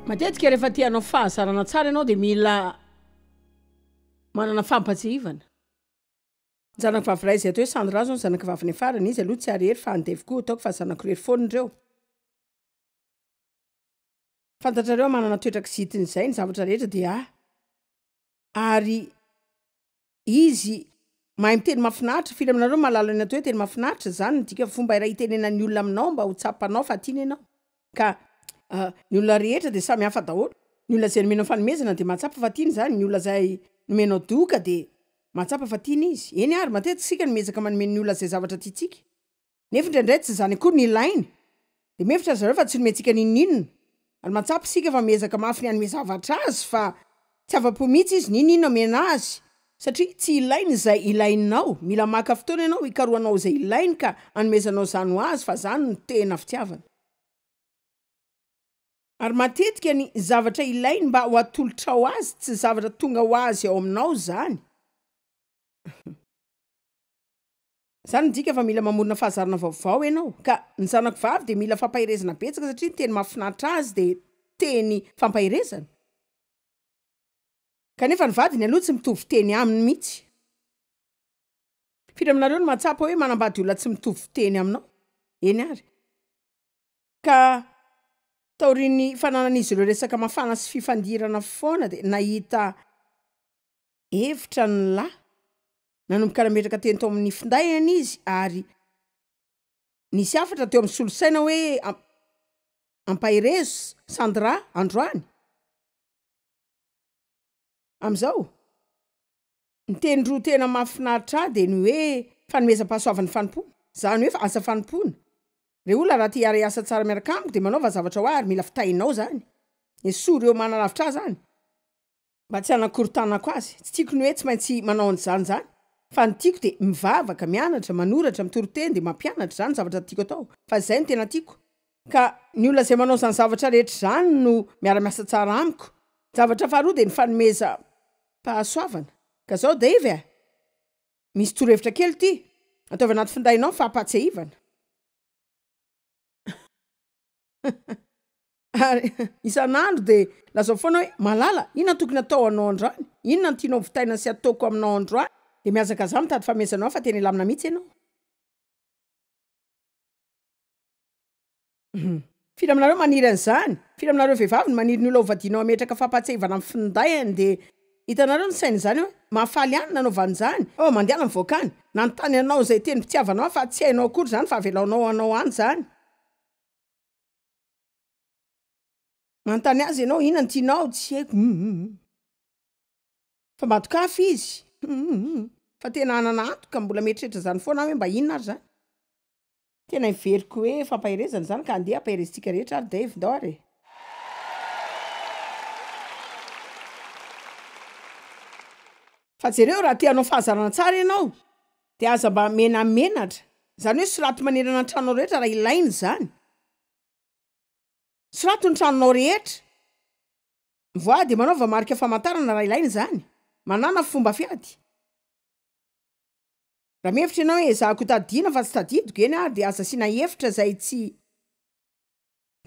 Matetika rehefa te hanao fahazarana tsara ianao dia mila manana fampatsiahivana. Ny zanako vavy iray izay atao hoe Sandra izao no zanako vaviny farany, izy aloha tsy arery fa andevo koa, ataoko fa zanako irery foana ireo. Fantatrareo aho manana toetra kizitina izay, ny zavatra rehetra dia ahy. Ary izy mahay miteny mahafinaritra, firy aminareo mahalala ny atao hoe teny mahafinaritra? Izany midika fomba iray hitenenan'ny olona aminao mba ho tsapanao fa tiany ianao. Ka ny olona rehetra dia samy hafa daholo. Ny olona izay nomenao fanomezana dia mahatsapa fa tiany izany, ny olona izay nomenao doka dia mahatsapa fa tiany izy. Eny ary, matetika isika no miezaka manome ny olona izay zavatra tiantsika. Nefa indraindray tsy izany akory no ilainy. Dia mihevitra ry zareo fa tsy nomentsika n'inon'inona. Ary mahatsapa isika fa miezaka mafy ny hanome zavatra azy fa tsy afa-po mihitsy izy n'inon'inona omena azy. Satria tsy ilainy izay ilainao. Mila maka fotoana ianao hikarohanao izay ilainy ka hanomezanao izany ho azy fa izany no tena fitiavana. Ary matetika ny zavatra ilainy mba ho atolotrao azy tsy zavatra tonga ho azy ao aminao izany. Izany midika fa mila mamorona fahazarana vaovao ianao. Ka ny zanako vavy dia mila fampaherezana betsaka satria ny teny mahafinaritra azy dia teny fampaherezana. Kanefa ny vadiny aloha tsy mitovy teny aminy mihitsy. Firy aminareo no mahatsapa hoe manambady olona tsy mitovy fiteny aminao? Eny ary. Ka taorian'ny fananan'izy ireo resaka mafana sy fifandirana foana dia nahita hevitra ny lahy. Nanomboka nametraka teny tao amin'ny findainy izy ary nisy hafatra teo amin'ny solosaina hoe Ampaherezo Sandra androany. Amin'izao, ny teny roa tena mahafinaritra ahy dia ny hoe fanomezam-pahasoavan'ny fanompoana, izany hoe asa fanompoana. Re olona raha te hiara-hiasa tsara miaraka amiko dia manaova zavatra ho ahy ary mila fitahinao izany. Esory eo manalavitra ahy izany. Mba tsy hanakorontanako azy. Tsy tiako ny hoe tsy maintsy manao an'izany izany, fa ny tiako dia mivavaka, mianatra, manoratra, mitory teny, dia mampianatra, izany no zavatra tiako atao, fa izay no tena tiako. Ka ny olona izay manao izany zavatra rehetra izany no miara-miasa tsara amiko. Zavatra faharoa dia ny fanomezam-pahasoavana. Ka izao Dave a! Misy torohevitra kely ity, ataovy anaty findainao ny fampahatsiahivana. Ary isan'andro dia lazao foana hoe, Malala, inona no tokony hatao anao androany? Inona no tianao vitaina sy hataoko aminao androany? Dia mihazakazaha mitady fahamezana ao fa tena hilamina mihitsy ianao. Firy aminareo maniry an'izany? Firy aminareo vehivavy no maniry ny olona hovadianao hametraka fampahatsiahivana amin'ny findainy? Dia hitanareo ny sain'izany hoe mahafaly ahy ny nanaovana izany. Oh, mandehana mivoaka any. Nanontany anao izay tenim-pitiavanao aho fa tsy hainao akory izany fa avelaonao hanao any izany. Manontany azy ianao, inona no tianao? Tsy haiko. Hum. Fa mba dokafy izy. Hum. Fa tena hanana antoka, mbola mieritreritra izany foana aho hoe mba inona ary izany. Tena heveriko hoe fampaherezana izany ka andeha ampaherezintsika rehetra ary Dave, ndao ary e. Fa jereo, raha te hanao fahazarana tsara ianao dia aza mba menamenatra, izany hoe soraty manerana ny tranonao rehetra raha ilaina izany. Soraty ny tranonao rehetra. Mivoaha dia manaova marika famantarana raha ilaina izany. Manàna fomba fiady. Raha mihevitra ianao hoe ezahako hotadidiana fa tsy tadidiko, eny ary dia aza asiana hevitra izay tsy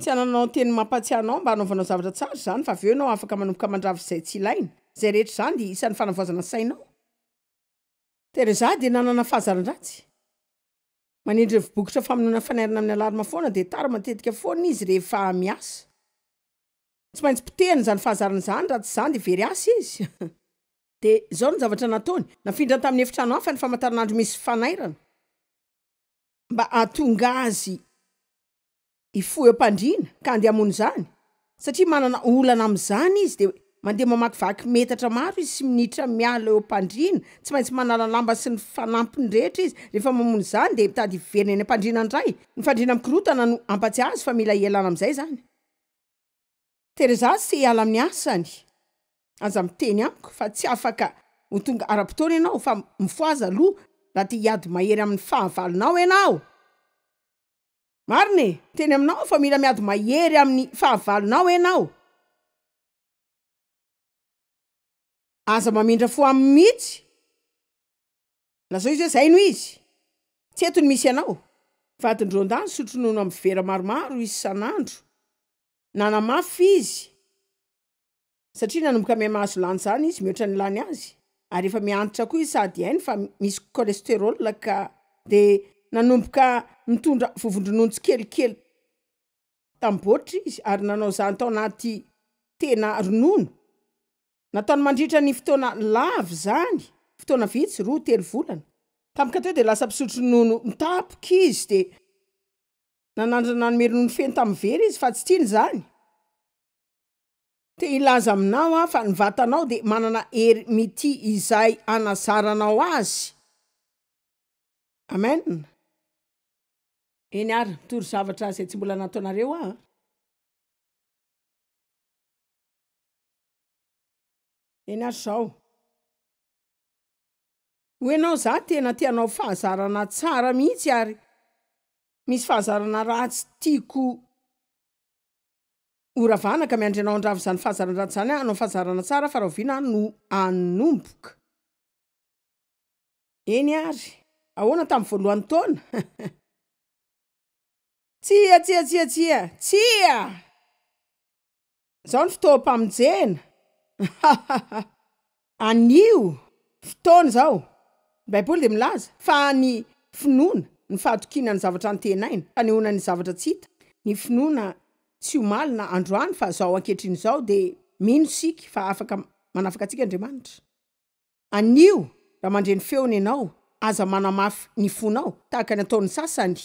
tsy anananao teny mampahatsiahy anao mba hanaovanao zavatra tsara izany fa avy eo ianao afaka manomboka mandrava izay tsy ilaina. Izay rehetra izany dia isan'ny fanavaozana ny sainao. Teresa dia nanana fahazaran-dratsy. Manindry ny bokotra famonoana fanairana amin'ny alarme foana dia tara matetika foana izy rehefa miasa. Tsy maintsy potehina izany fahazarana izany raha tsy izany dia very asa izy. Dia izao no zavatra nataony, nafindrany tamin'ny efitrano hafa ny famantaranandro misy fanairana mba hahatonga azy hifoha eo am-pandriana ka handeha hamono izany. Satria manana olana amin'izany izy dia mandeha mamakivaky metatra maro izy sy minitra miala eo am-pandriana, tsy maintsy manala lamba sy ny fanampiny rehetra izy rehefa mamono izany dia mitady hiverina eny am-pandriana indray. Ny fandriana mikorontana no hampatsiahy azy fa mila hialana amin'izay izany. Teresa tsy te hiala amin'ny asany. Aza miteny amiko fa tsy afaka ho tonga ara-potoana ianao fa mifohaza aloha raha te hiady mahery amin'ny fahavalonao ianao. Marina e! Miteny aminao aho fa mila miady mahery amin'ny fahavalonao ianao. Aza mamindra fo aminy mihitsy. Lazao izy hoe zay no izy. Tsy eto no misy anao. Vadin-dRonda nisotro ronono amin'ny vera maromaro isan'andro. Nanamafy izy. Satria nanomboka miha-mahazo lanja izany izy mihoatra ny lany azy, ary efa miha-antitra koa izy sady hainy fa misy cholesterol ka dia nanomboka nitondra vovon-dronono tsikelikely tamin'ny baoritra izy ary nanao izany tao anaty tena ronono. Nataony mandritra ny fotoana lava izany, fotoana vitsy, roa, telo volana. Tampoka teo dia lasa mpisotro ronono mitapoka izy dia nanandrana nanome ronono feno tamin'ny vera izy fa tsy tiany izany. Te hilaza aminao aho fa ny vatanao dia manana hery mitia izay hanazaranao azy. Amen. Eny ary, mitory zavatra izay tsy mbola nataonareo aho an. Eny ary izao. Hoy ianao, za tena te hanao fahazarana tsara mihitsy ary misy fahazarana ratsy tiako ho ravana ka miandry anao handrava izany fahazaran-dratsy izany aho hanao fahazarana tsara fa rahoviana aho no hanomboka? Eny ary, ahoana tamin'ny voalohan'ny taona? Tsia, tsia, tsia, tsia, tsia! Izao ny fotoam-pamonjena. Anio, fotoana izao. Ny Baiboly dia milaza fa ny finoana, ny fahatokiana ny zavatra antenaina, fanehoana ny zavatra tsy hita. Ny finoana tsy omaly na androany fa izao ankehitriny izao dia mino isika fa afaka manafaka antsika Andriamanitra. Anio, raha mandre ny feony ianao, aza manamafy ny fonao tahaka ny ataon'ny sasany.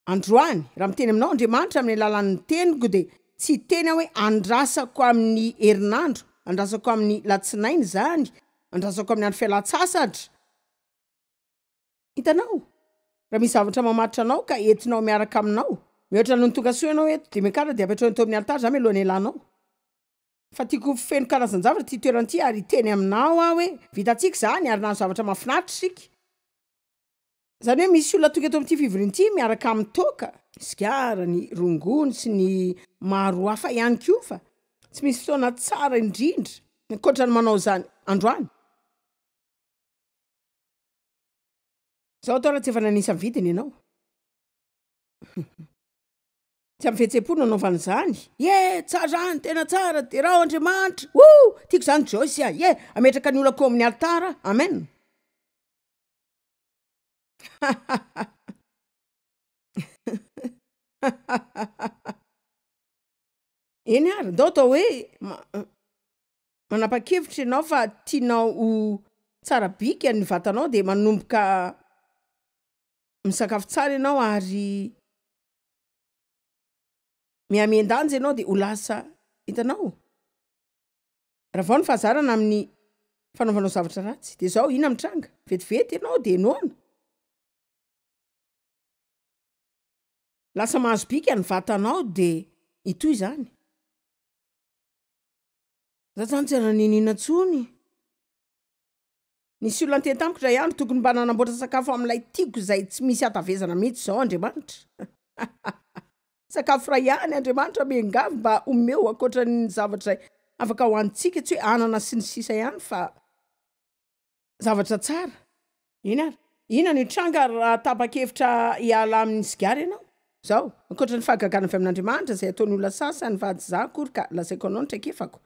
Androany, raha miteny aminao Andriamanitra amin'ny alalan'ny teniko dia tsy hiteny aho hoe andrasako amin'ny herinandro, andrasako amin'ny latsinainy izany, andrasako amin'ny andro fialan-tsasatra. Hitanao? Raha misy zavatra mamatotra anao ka entinao miaraka aminao, mihoatra noho ny tongasoa ianao eto, dia miakara dia apetraho eto amin'ny alitara izany mialohan'ny hialanao. Fa tiako ho feno karazan-javatra ity toerana ity ary hiteny aminao aho hoe vitantsika izany ary nahazo zavatra mahafinaritra isika. Izany hoe misy olona tonga eto amin'ity fivoriana ity miaraka amin'ny toaka, sigara, ny rongony sy ny maro hafa ihany koa fa tsy misy fotoana tsara indrindra ankoatra ny manao izany androany. Izao atao raha tsy efa nanisa ny vidiny ianao. Tsy amin'ny fihetseham-po no anaovana izany. Ye, tsara izany, tena tsara, derao Andriamanitra. Woo! Tiako izany Joyce a! Ye, hametraka ny olako eo amin'ny alitara aho. Amen. Eny ary, ndao atao hoe manapa-kevitra ianao fa tianao ho tsara bika ny vatanao dia manomboka misakafo tsara ianao ary mihamihen-danja ianao dia ho lasa hitanao? Ravao ny fahazarana amin'ny fanaovanao zavatra ratsy. Dia izao, inona mitranga? Vetivety ianao dia noana. Lasa mahazo bika ny vatanao dia hitohy izany. Za zany tsy hanan'inona intsony. Nisy olona niteny tamiko indray andro, tokony mba nanamboatra sakafo amin'ilay tiako izay tsy misy hatavezana mihitsy izao Andriamanitra. Sakafo iray ihany Andriamanitra miangavy mba omeo ankoatra ny zavatra izay afaka hohanintsika, tsy hoe anana sy ny sisa ihany fa zavatra tsara. Eny ary. Inona no hitranga raha tapa-kevitra hiala amin'ny sigara ianao? Izao, ankoatra ny fahagagana avy amin'Andriamanitra izay ataon'ny olona sasany fa tsy izaho akory ka lazaiko anao ny traikefako.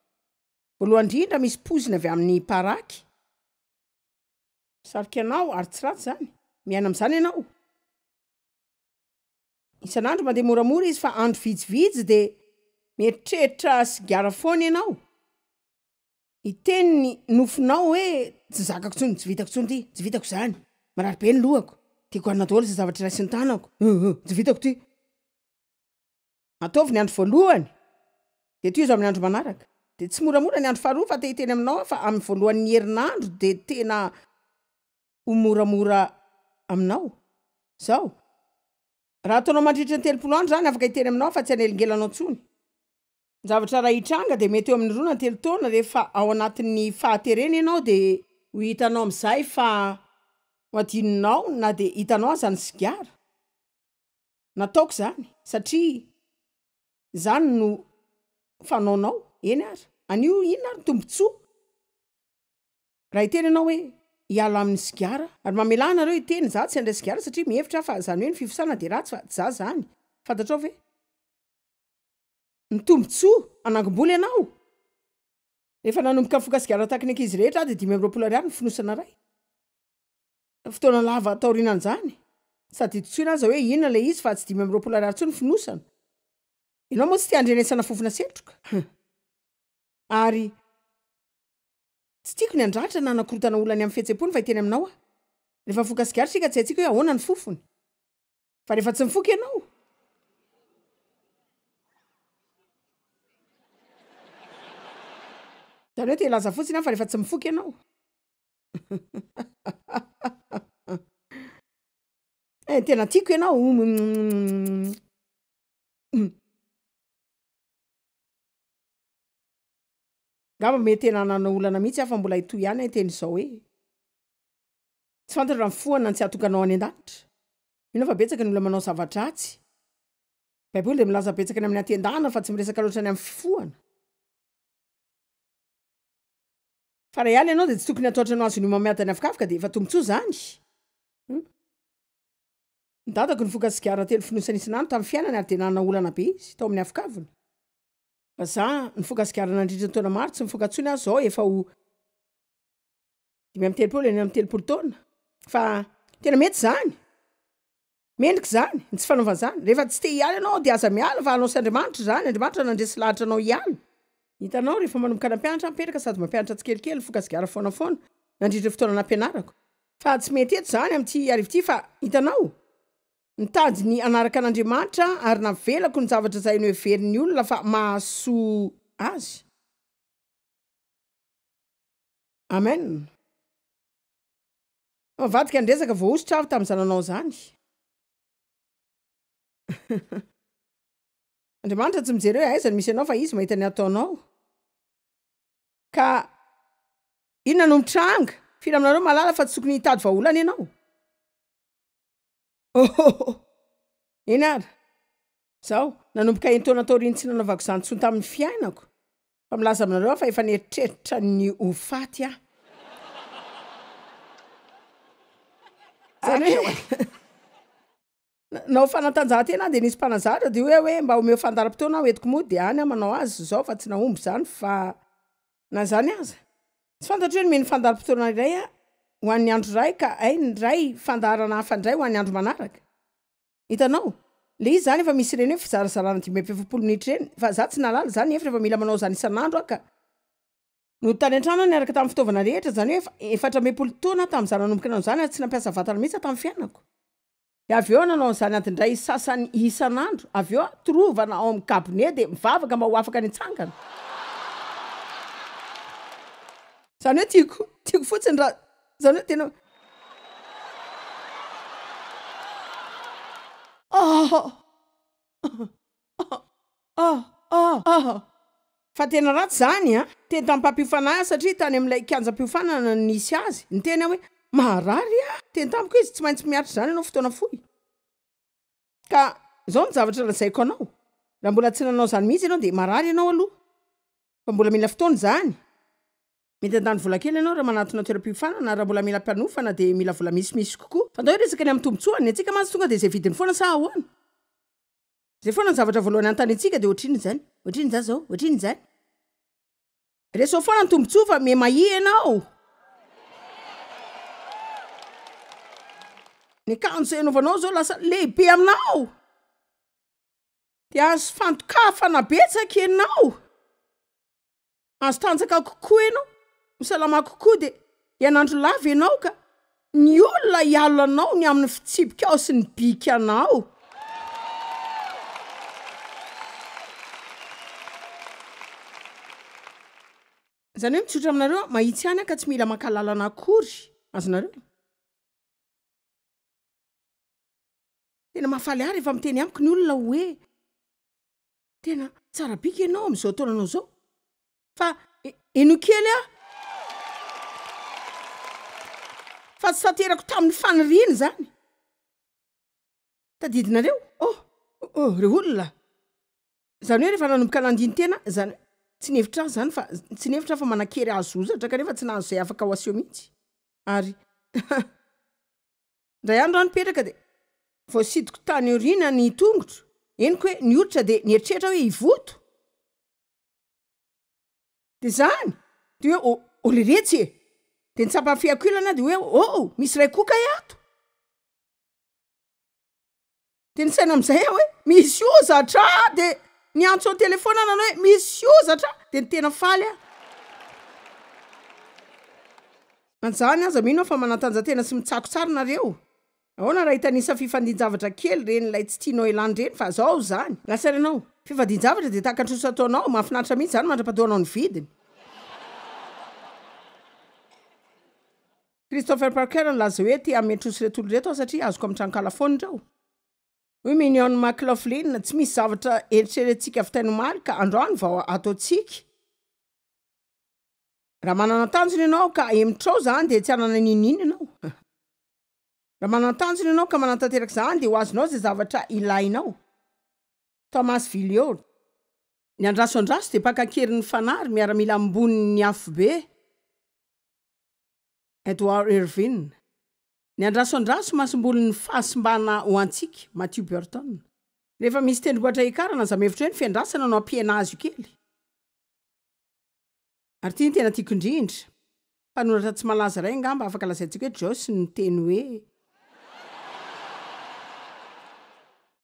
Voalohany indrindra, misy poizina avy amin'ny paraky. Misarika anao ary tsy ratsy izany. Miaina amin'izany ianao. Isan'andro mandeha moramora izy fa andro vitsivitsy dia mieritreritra sigara foana ianao. Hiteny ny nofinao hoe tsy zakako intsony, tsy vitako intsony ity, tsy vitako izany, marary be ny lohako, tiako hanina daholo izay zavatra raisin'ny tanako, uh, tsy vitako ity. Ataovy ny andro voalohany dia tohizo amin'ny andro manaraka. Dia tsy moramora ny andro faharoa fa te hiteny aminao aho fa amin'ny voalohan'ny herinandro dia tena ho moramora aminao. Izao, raha ataonao mandritra ny 30 andro izany, afaka hiteny aminao aho fa tsy hanelingelina anao intsony. Ny zavatra iray hitranga dia mety eo amin'ny roa na telo taona rehefa ao anatin'ny fahaterena ianao dia ho hitanao amin'izay fa ho adinonao na dia hitanao aza ny sigara. Nataoko izany satria izany no fanaonao. Eny ary, anio inona ary ny tombontsoa? Raha hiteny ianao hoe hiala amin'ny sigara, ary mamelà anareo hiteny, izaho tsy handray sigara satria mihevitra aho fa izany hoe ny fifosana dia ratsy fa tsy izaho izany. Fantatrao ve? Ny tombontsoa, hanangom-bola ianao. Rehefa nanomboka nifoka sigara tahaka ny ankizy rehetra aho dia 25 ariary ny fonosana iray. Fotoana lava taorianan'izany, tsy tadidiko intsony aza hoe inona ilay izy fa tsy 25 ariary intsony ny fonosana. Ianao moa tsy te handrenesana fofona setroka. Ary tsy tiako ny handratra na hanakorontana olona ny amin'ny fihetseham-pony fa hiteny aminao aho. Rehefa mifoka sigara isika tsy haintsika hoe ahoana ny fofony. Fa rehefa tsy mifoka ianao. Izany hoe te hilaza fotsiny aho fa rehefa tsy mifoka ianao. Eh, tena tiako ianao. Angamba mety tena hanana olana mihitsy aho fa mbola hitohy ihany aho hiteny izao hoe. Tsy fantatro raha mifoha na ny tsy hahatonga anao any an-danitra. Mino aho fa betsaka ny olona manao zava-dratsy. Ny Baiboly dia milaza betsaka ny amin'ny hatendana fa tsy miresaka loatra ny amin'ny fifohana. Fa raha hiala ianao dia tsy tokony hatahotra ny ho azon'ny homamiadana avokavoka dia efa tombontsoa izany. Ny dadako nifoka sigara telo fonosana isan'andro tamin'ny fiainany ary dia nanana olana be izy tao amin'ny avokavony. Fa za nifoka sigara nandritra ny taona maro, tsy mifoka intsony aho izao efa ho 35, 36 taona. Fa tena mety izany. Mendrika izany, ny tsy fanaovana izany. Rehefa tsy te hiala ianao dia aza miala fa anao sy Andriamanitra izany, Andriamanitra nandresy lahatra anao hiala. Hitanao, rehefa manomboka nampianatra aho, mipetraka sady mampianatra tsikelikely, mifoka sigara foana foana, nandritra ny fotoana nampianarako. Fa tsy mety eto izany amin'ity hariva ity fa, hitanao, nitady ny hanaraka an'Andriamanitra aho ary navelako ny zavatra izay noheverin'ny olona fa mahasoa azy. Amen. Mivadika ny resaka, voahosotra aho tamin'izany nanao izany. Andriamanitra tsy mijery hoe aiza no misy anao fa Izy mahita ny ataonao. Ka inona no mitranga? Firy aminareo mahalala fa tsy tokony hitady vahaolana ianao? Ohohoho! Eny ary. Izao, nanomboka enin-taona taorian'ny tsy nanaovako izany intsony tamin'ny fiainako, fa milaza aminareo aho fa efa nieritreritra ny ho faty aho. Izany hoe, nanao fanatanjahantena aho dia nisy mpanazatra dia hoy aho hoe mba omeo fandaharam-potoana aho entiko mody dia any aho manao azy izao fa tsy nahomby izany fa na izany aza. Tsy fantatro hoe nomeny fandaharam-potoana iray aho ho an'ny andro iray ka hay indray fandaharana hafa indray ho an'ny andro manaraka. Hitanao? Le izy zany efa misy ireny hoe fizarazarana 45 minitra ireny, fa za tsy nahalala izany nefa rehefa mila manao izany isan'andro aho ka. Nody tany an-trano aho niaraka tamin'ny fitaovana rehetra, izany hoe efa 44 taona aho tamin'izaho nanomboka nanao izany ary tsy nampiasa vatana mihitsy aho tamin'ny fiainako. Dia avy eo aho nanao an'izany adiny iray sasany isan'andro, avy eo aho torovana ao amin'ny cabinet dia mivavaka mba ho afaka ny hitsangana. Izany hoe tiako, tiako fotsiny raha, izany hoe tena. Fa tena ratsy izany an! Teny tamin'ny mpampiofana ahy satria tany amin'ilay kianjam-piofanana no nisy azy. Niteny aho hoe, Marary aho! Niteny tamiko izy, Tsy maintsy miaritra izany ianao fotoana fohy. Ka izao no zavatra lazaiko anao, raha mbola tsy nanao izany mihitsy ianao dia marary ianao aloha. Fa mbola mila fotoana izany. Mety handany vola kely ianao raha manatona toeram-piofanana, raha mbola mila mpanofana dia mila vola misimisy kokoa. Fa ndao hiresaka ny amin'ny tombontsoany, ny antsika mantsy tonga dia izay vidiny foana sa ahoana? Izay foana ny zavatra voalohany anontaniantsika dia ohatrinona izany? Ohatrinona izany izao? Ohatrinona izany? Resaho foana ny tombontsoa fa miha-mahia ianao. Ny akanjo izay anaovanao izao lasa lehibe aminao. Dia azo fandokafana betsaka ianao. Azo tanjaka kokoa ianao, ho salama kokoa dia hianandro lava ianao ka ny olona hialona anao ny amin'ny fitsipikao sy ny bikanao. Izany hoe mitsotra aminareo aho, mahitsy ihany aho ka tsy mila maka lalana akory. Azonareo? Tena mahafaly ahy rehefa miteny amiko ny olona hoe. Tena tsara bika ianao amin'izao taonanao izao fa henoy kely aho fa tsy tanterako tamin'ny faniriana izany. Tadidinareo? Oh, oh, ry olona! Izany hoe rehefa nanomboka nandini-tena aho, izany hoe tsy nihevitra aho izany fa tsy nihevitra aho fa manan-kery hahazo hozatra kanefa tsy nahazo izay afaka ho aseho mihitsy. Ary Indray andro aho nipetraka dia voasidiko tany aoriana ny tongotro, henoko hoe nihoditra dia nieritreritra hoe hivoto. Dia izany! Dia hoe, O, o leretsy e! Dia nitsapa ny fiakolana aho dia hoe, O, misy iray koa kay ato! Dia nisaina amin'izay aho hoe, misy hozatra! Dia niantso an-telefaona aho nanao hoe, misy hozatra! Dia tena faly aho. An'izany aza mino aho fa manantanja-tena sy mitsako tsara nareo. Ahoana raha hitanisa fifandin-javatra kely ireny ilay tsy tianao ialana ireny fa zao izany. Lasa ary ianao. Fifandin-javatra dia tahaka ny trosa ataonao, mahafinaritra mihitsy izany mandra-patoanao ny vidiny. Christopher Parker nilaza hoe te hanome trosa ireto olona ireto aho satria azoko amin'ny tranonkala foana ireo. Hoy Mignon McLaughlin, Tsy misy zavatra eritreretintsika vitaina omaly ka androany vao ataontsika. Raha manana tanjona ianao ka ahemotrao izany dia tsy hanana n'inon'inona ianao. Raha manana tanjona ianao ka manatanteraka izany dia ho azonao izay zavatra ilainao. Thomas Villiot. Ny andraso andraso dia mpaka an-keriny fanahy ry miaramila ambonin'ny afobe. Edward Irving. Ny andraso andraso masombolin'ny fahasimbana ho antsika. Matthew Burton. Rehefa misy tendrombohitra hiakarana, aza mihevitra hoe ny fiandrasana no hampihena azy io kely. Ary ity no tena tiako indrindra. Mpanoratra tsy malaza iray angamba afaka lazaintsika hoe Joyce no niteny hoe.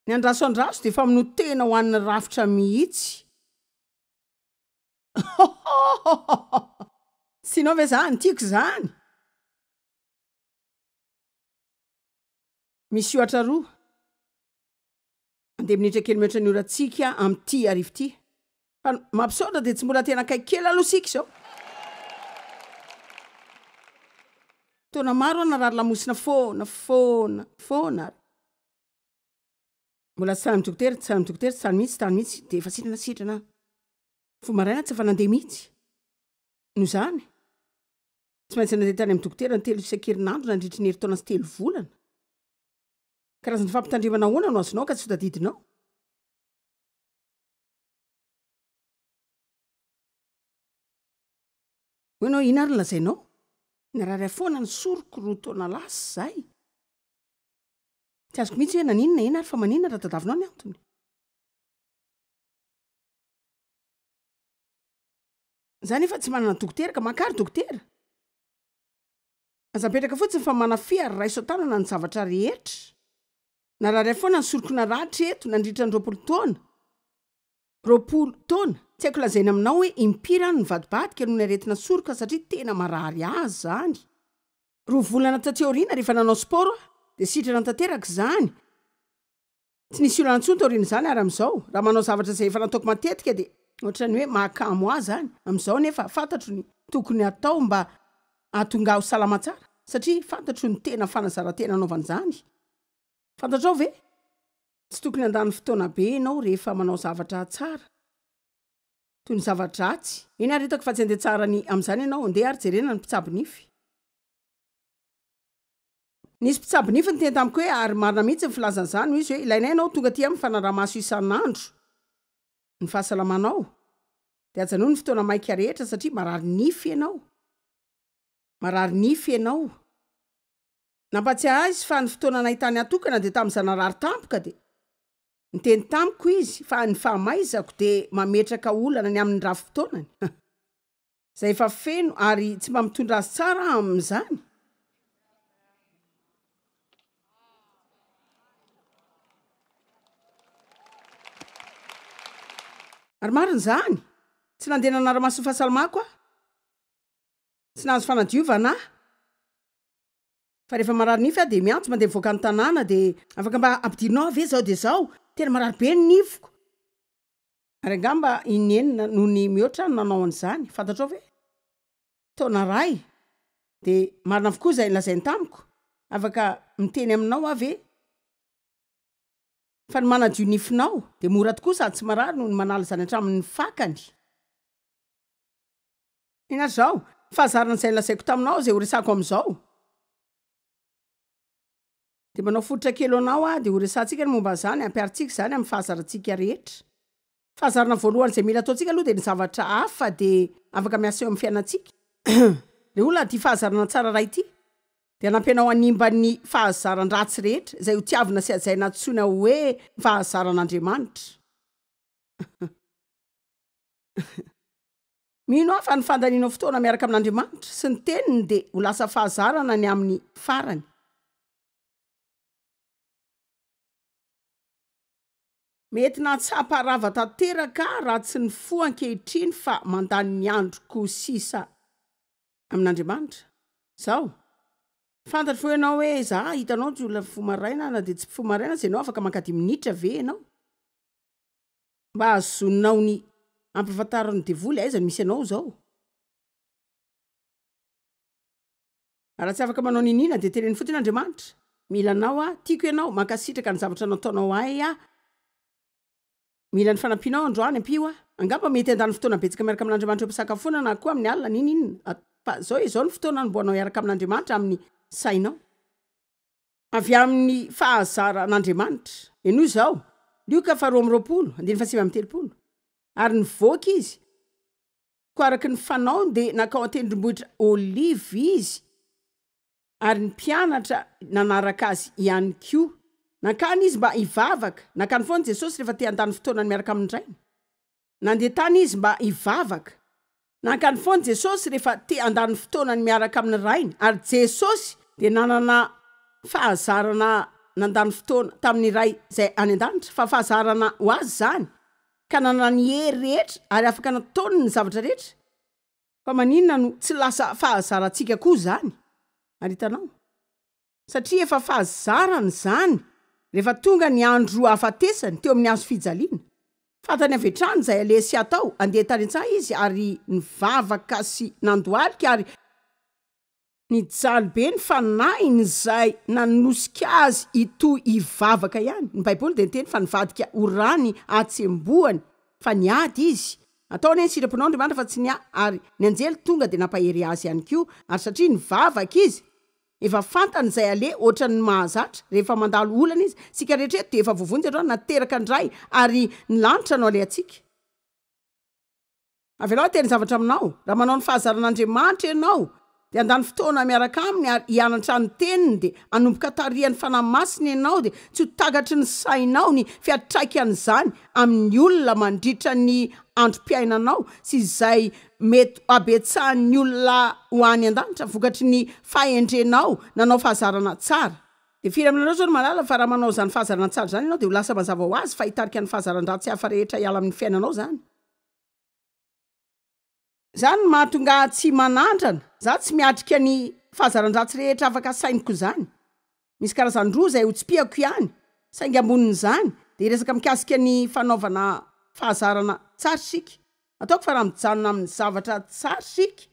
Ny andraso andraso dia famonoan-tena ho an'ny rafitra mihitsy. Tsy tianao ve izany? Tiako izany! Misy ohatra roa. Andeha minitra kely mihoatra ny orantsika amin'ity hariva ity. Fa mampisaotra dia tsy mbola tena akaiky kely aloha isika izao. Taona maro aho narary lamosina foana, foana, foana ary mbola tsy tany amin'ny dokotera, tsy tany amin'ny dokotera, tsy tany mihitsy, tsy tany mihitsy, dia efa sitrana, sitrana aho. Vao maraina tsy afa-nandeha mihitsy. Noho izany, tsy maintsy nandeha tany amin'ny dokotera intelo isan-kerinandro nandritry ny herintaona sy telo volana. Karazana fampitandremana ahoana no azonao ka tsy ho tadidinao? Hoy ianao, inona ary no lazainao? Narary ahy foana ny soroko roa taona lasa izay. Tsy azoko mihitsy hoe naninona, eny ary fa maninona raha tadavinao ny antony? Za nefa tsy manana dokotera ka mankary dokotera. Aza mipetraka fotsiny fa manafia ary raiso an-tanana ny zavatra rehetra. Narary ahy foana ny soroko naratra eto nandritra ny 20 taona. 20 taona. Tsy haiko lazaina aminao hoe impiry aho no nivadibadika noho ny aretina soroka satria tena marary ahy izany. Roa volana taty aoriana rehefa nanao sport aho dia sitrana tanteraka izany. Tsy nisy olana intsony taorian'izany ary amin'izao, raha manao zavatra izay efa nataoko matetika dia ohatran'ny hoe mahakamo ahy izany. Amin'izao anefa, fantatro ny tokony hatao mba hahatonga ahy ho salama tsara, satria fantatro ny tena fanazaran-tena anaovana izany. Fantatrao ve? Tsy tokony handany fotoana be ianao rehefa manao zavatra tsara, toy ny zava-dratsy. Eny ary hitako fa tsy handeha tsara ny amin'izany ianao, ndeha ary jerena ny mpitsabo nify. Nisy mpitsabo nify niteny tamiko hoe, ary marina mihitsy ny filazany izany, hoy izy hoe, ilainay ianao tonga aty amin'ny fanaraha-maso isan'andro ny fahasalamanao, dia ajanony ny fotoana maika rehetra satria marary nify ianao. Marary nify ianao. Nampatsiahy ahy izy fa ny fotoana nahitany ahy tokana dia tamin'izaho narary tampoka dia niteny tamiko izy fa ny fahamaizako dia mametraka olana ny amin'ny rafi-potoanany. Izay efa feno ary tsy mba mitondra azy tsara aho amin'izany. Ary marina izany. Tsy nandeha nanara-maso ny fahasalamako aho. Tsy nahazo fanadiovana aho. Fa rehefa marary nify aho dia miantso mandeha mivoaka ny tanàna dia afaka mba ampidirinao aho ve izao dia izao? Tena marary be ny nifiko. Ary angamba inenina noho ny mihoatra no nanao an'izany, fantatrao ve? Taona iray, dia marina avokoa izay lazainy tamiko. Afaka miteny aminao aho ve? Fa ny manadio nifinao dia mora tokoa sady tsy marary noho ny manala izany hatramin'ny fakany. Inona ary izao? Fahazarana izay nolazaiko taminao izay horesahako amin'izao. Dia manao fototra kely ho anao aho dia horesahantsika ny momba an'izany, hampiharintsika izany amin'ny fahazarantsika rehetra. Fahazarana voalohany izay mila ataontsika aloha dia ny zavatra hafa dia afaka miasa eo amin'ny fiainantsika. Ry olona, ity fahazarana tsara iray ity dia hanampy anao hanimba ny fahazaran-dratsy rehetra izay hotiavina sy hajaina antsoina hoe fahazaran'Andriamanitra. Mino aho fa ny fandanianao fotoana miaraka amin'Andriamanitra sy ny Teniny dia ho lasa fahazarana ny amin'ny farany. Mety nahatsapa rava tanteraka aho raha tsy nifoha ankehitriny fa mandany ny androko sisa amin'Andriamanitra. Izao. Fantatro ve ianao hoe za hitanao ny olona mifoha maraina na dia tsy mpifoha maraina aza ianao afaka maka dimy minitra ve ianao? Mba hahazoanao ny hampahafantarin'ny devoly aiza no misy anao izao. Raha tsy afaka manao niniana dia teneno fotsiny Andriamanitra, mila anao aho, tiako ianao, mankasitraka ny zavatra nataonao ahy aho, mila ny fanampianao androany, ampio aho. Angamba mety handany fotoana betsaka miaraka amin'Andriamanitra eo am-pisakafoana na koa amin'ny alina, n'inon'inona. Fa izao, izao ny fotoana hanombohanao hiaraka amin'Andriamanitra amin'ny sainao. Avy amin'ny fahazaran'Andriamanitra. Henoy izao, Lioka faharoa amby 20, andininy fahasivy amby 30, Ary nivoaka izy, koa araka ny fanaony dia nankao an-tendrombohitra Oliva izy, ary ny mpianatra nanaraka azy ihany koa. Nankany izy mba hivavaka. Nankany foana Jesosy rehefa te handany fotoana miaraka amin-dRainy. Nandeha tany izy mba hivavaka. Nankany foana Jesosy rehefa te handany fotoanany miaraka amin'ny Rainy, ary Jesosy dia nanana fahazarana nandany fotoana tamin'ny Ray izay any an-danitra, fa fahazarana ho azy izany, ka nanana ny hery rehetra ary afaka nataony ny zavatra rehetra. Fa maninona no tsy lasa fahazarantsika koa izany? Ary hitanao? Satria efa fahazarany izany rehefa tonga ny andro hahafatesany teo amin'ny hazo fijaliana. Fantany avy hatrany izay aleha sy hatao, handeha tany an-tsaha izy ary nivavaka sy nandohalika ary nijaly be ny fanahiny izay nanosika azy hitohy hivavaka ihany. Ny Baiboly dia niteny fa nivadika ho rà ny hatsembohany fa niady izy. Atao anie ny sitraponao Andriamanitra fa tsy ny ahy ary ny anjely tonga dia nampahery azy ihany koa ary satria nivavaka izy Efa fantany izay aleha ohatran'ny mahazatra rehefa mandalo olana izy, isika rehetra eto dia efa voavonjy androany, nateraka indray ary ny lanitra no alehantsika. Avelao hiteny zavatra aminao, raha manao ny fahazaran'Andriamanitra ianao dia handany fotoana miaraka aminy ary hianatra ny teniny dia hanomboka tarihan'ny Fanahy Masina ianao dia tsy ho takatry ny sainao ny fiantraikan'izany amin'ny olona mandritra ny androm-piainanao sy izay Mety ho habetsahan'ny olona ho any an-danitra vokatry ny fahendrenao nanao fahazarana tsara. Dia firy aminareo izao no mahalala fa raha manao izany fahazarana tsara izany ianao dia ho lasa mazava ho azy fa hitarika ny fahazaran-dratsy hafa rehetra hiala amin'ny fiainanao izany. Izany no mahatonga ahy tsy manandrana, za tsy miatrika ny fahazaran-dratsy rehetra afaka sainiko izany. Misy karazany roa izay hotsipihako ihany, saingy ambonin'izany dia hiresaka mikasika ny fanaovana fahazarana tsara isika. Ataoko fa raha mijanona amin'ny zavatra tsara isika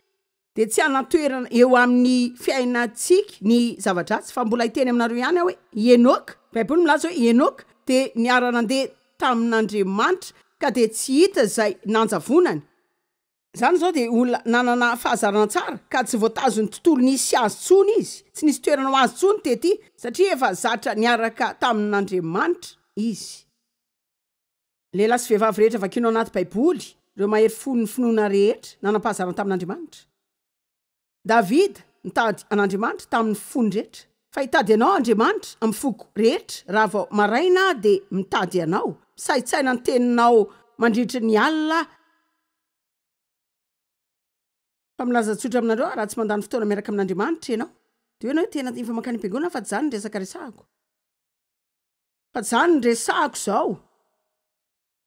dia tsy hanan-toerana eo amin'ny fiainantsika ny zava-dratsy. Fa mbola hiteny aminareo ihany aho hoe i Enoka, Baiboly milaza hoe i Enoka dia niara-nandeha tamin'Andriamanitra ka dia tsy hita izay nanjavonany. Izany izao dia olona nanana fahazarana tsara ka tsy voatazon'ny tontolo nisy azy intsony izy, tsy nisy toerana ho azy intsony tety satria efa zatra niaraka tamin'Andriamanitra izy. Lehilahy sy vehivavy rehetra vakianao anaty Baiboly, ireo mahery fon'ny finoana rehetra nanam-pahazarana tamin'Andriamanitra. Davida nitady an'Andriamanitra tamin'ny fony rehetra. Fa hitady Anao Andriamanitra amin'ny foko rehetra, raha vao maraina aho dia mitady Anao, misaintsaina ny teninao mandritry ny alina aho. Fa milaza tsotra aminareo aho, raha tsy mandany fotoana miaraka amin'Andriamanitra ianao, dia hoe ianao hoe tena efa mankany am-piangonana fa tsy izany ny resaka resahako. Fa tsy izany ny resahako izao.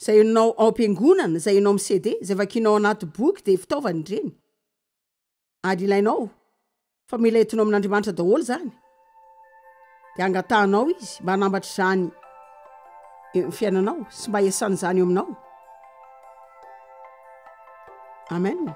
Izay henonao ao am-piangonana, izay henonao amin'ny CD, izay vakianao anaty boky dia fitaovana ireny. Ary ilainao fa mila entinao amin'Andriamanitra daholo izany. Dia angatahanao Izy mba hanambatra izany eo amin'ny fiainanao sy mba hiasany izany eo aminao. Amen.